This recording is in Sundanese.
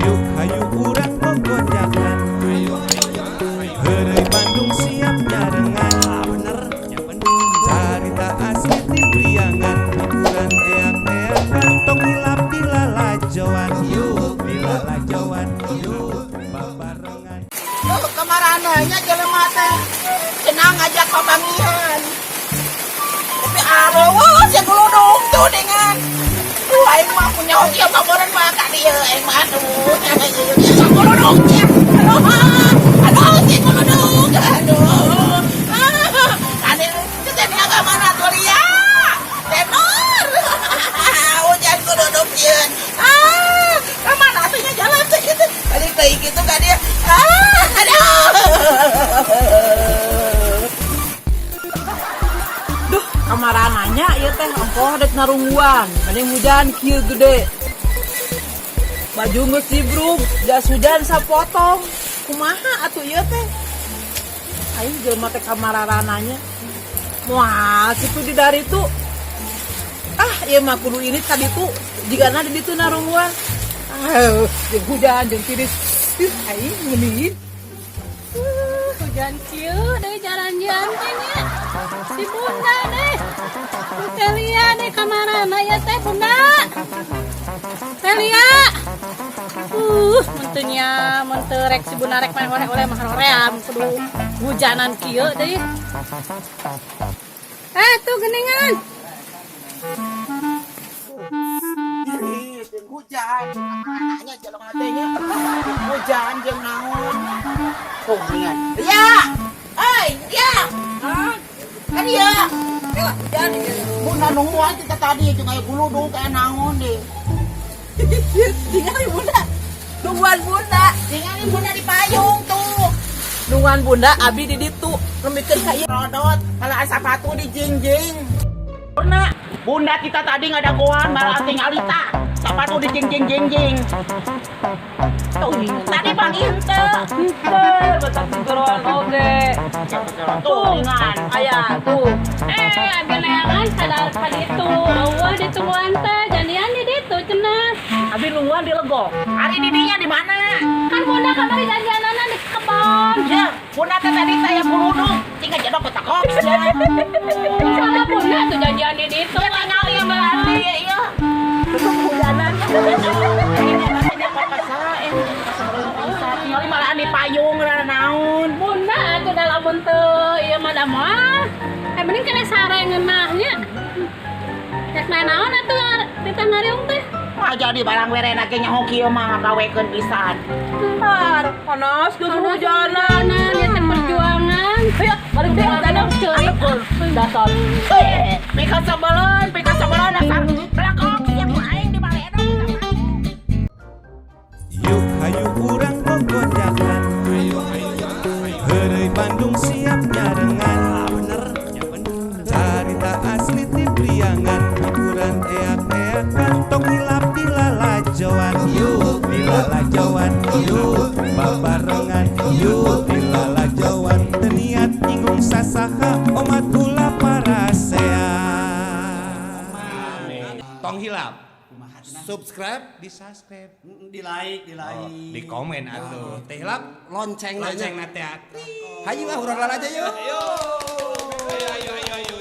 Yuk hayu urang gogojakan. Heureuy Bandung siap nyarengan. Bener. Carita asli ti Priangan, hiburan eak-eakan, tong hilap dilalajoan. Yuk dilalajoan, yuk babarengan. Tuh kemarananya jelema teh cenah ngajak papanggihan. Tapi areueuh sia guludug tuh dengan. Tuh aing mah punya hoki apa boran mah ka dieu aing mah, aduh. Guludug sia. Aduh, aduh si guludug. Aduh. Ah, ane teh ka mana tuh lia? Tenor. Hujan guludug sieun. Ah, ka mana atuh nya jalan teh gitu. Balik deui gitu ka dia. Ah, aduh. Duh, kamarananya ieu teh ongkoh dek narungguan. Mending hujan kieu gede. Baju geus dibrug, jas hujan sapotong. Kumaha atuh ieu teh? Aing jelema teh kamararananya. Moal kitu di dari itu. Ah, ieu mah kudu ini tadi tuh jigana di ditu narungguan. Ah, jeung hujan jeung tiris. Ih, aing mendingin. Hujan kieu deui jalan-jalan teh nya. Si Bunda deh. Teh Lia deh kamarana ya teh, Bunda? Teh Lia. Mun teu nya mun teu rek si Bunda rek main oleh-oleh mah hoream kudu hujanan kieu deui. Eh, tuh geningan. Ih, jeung hujan. Kamarana jelema teh nya. Hujan jeung naon. Tuh, ningan. Lia. Hei, Lia. Kan dia. Hujan ieu. Bunda nungguan kita tadi jeung aya guludug kayak naon deh. Tinggal Bunda. Nungguan Bunda. Tinggal Bunda di payung tuh. Nungguan Bunda abi di ditu nemikeun ka ieu. Rodot, kalau sepatu di jingjing. Bunda, Bunda kita tadi nggak ada goan, malah tinggal ta. Sepatu di jingjing jingjing. Tuh, Tadi panggil henteu. Henteu, batak geroan oge. Tuh, dengan. Aya tuh. Eh, abi neangan sadar ka ditu. Eueuh ditungguan teh jadian di ditu cenah. Abi nungguan di legok. Hari didinya di mana? Kan Bunda kamari janjianana di kebon. Ya, Bunda teh tadi saya guludug. Tinggal jadok ketakok. Salah Bunda tuh janjian di ditu. Ya tinggalin berarti ya. Tetep hujanan. Ini rasanya pakasa, eh tinggal malahan di payung rada naon. Bunda atuh da lamun teu ieu mah da moal. Eh, mending kena sare ngeunah nya. Rek naon atuh di ngariung teh? Mah jadi barang werena ge nyaho kieu mah ngagawekeun pisan. Bentar, panas geus hujanan. Hujanan ya teh perjuangan. Ayo, balik deh hujanan. Ceurik. Dasar. Pika sebelon dasar belakang sia ku aing di baledog. Yuk hayu urang gogojakan. Heureuy Bandung siap nyarengan. Carita asli ti Priangan, hiburan eak-eakan, tong hilap dilalajoan. Yuk dilalajoan, yuk babarengan, yuk dilalajoan. Teu niat nyinggung sasaha, omat ulah parasea. Tong hilap. Subscribe, di subscribe, Di like, di like. Oh, di komen atuh. Teh hilap, Lonceng lonceng nanya. nate. Hayu ah, urang lalajo yuk. Ayo. Ayo ayo ayo ayo.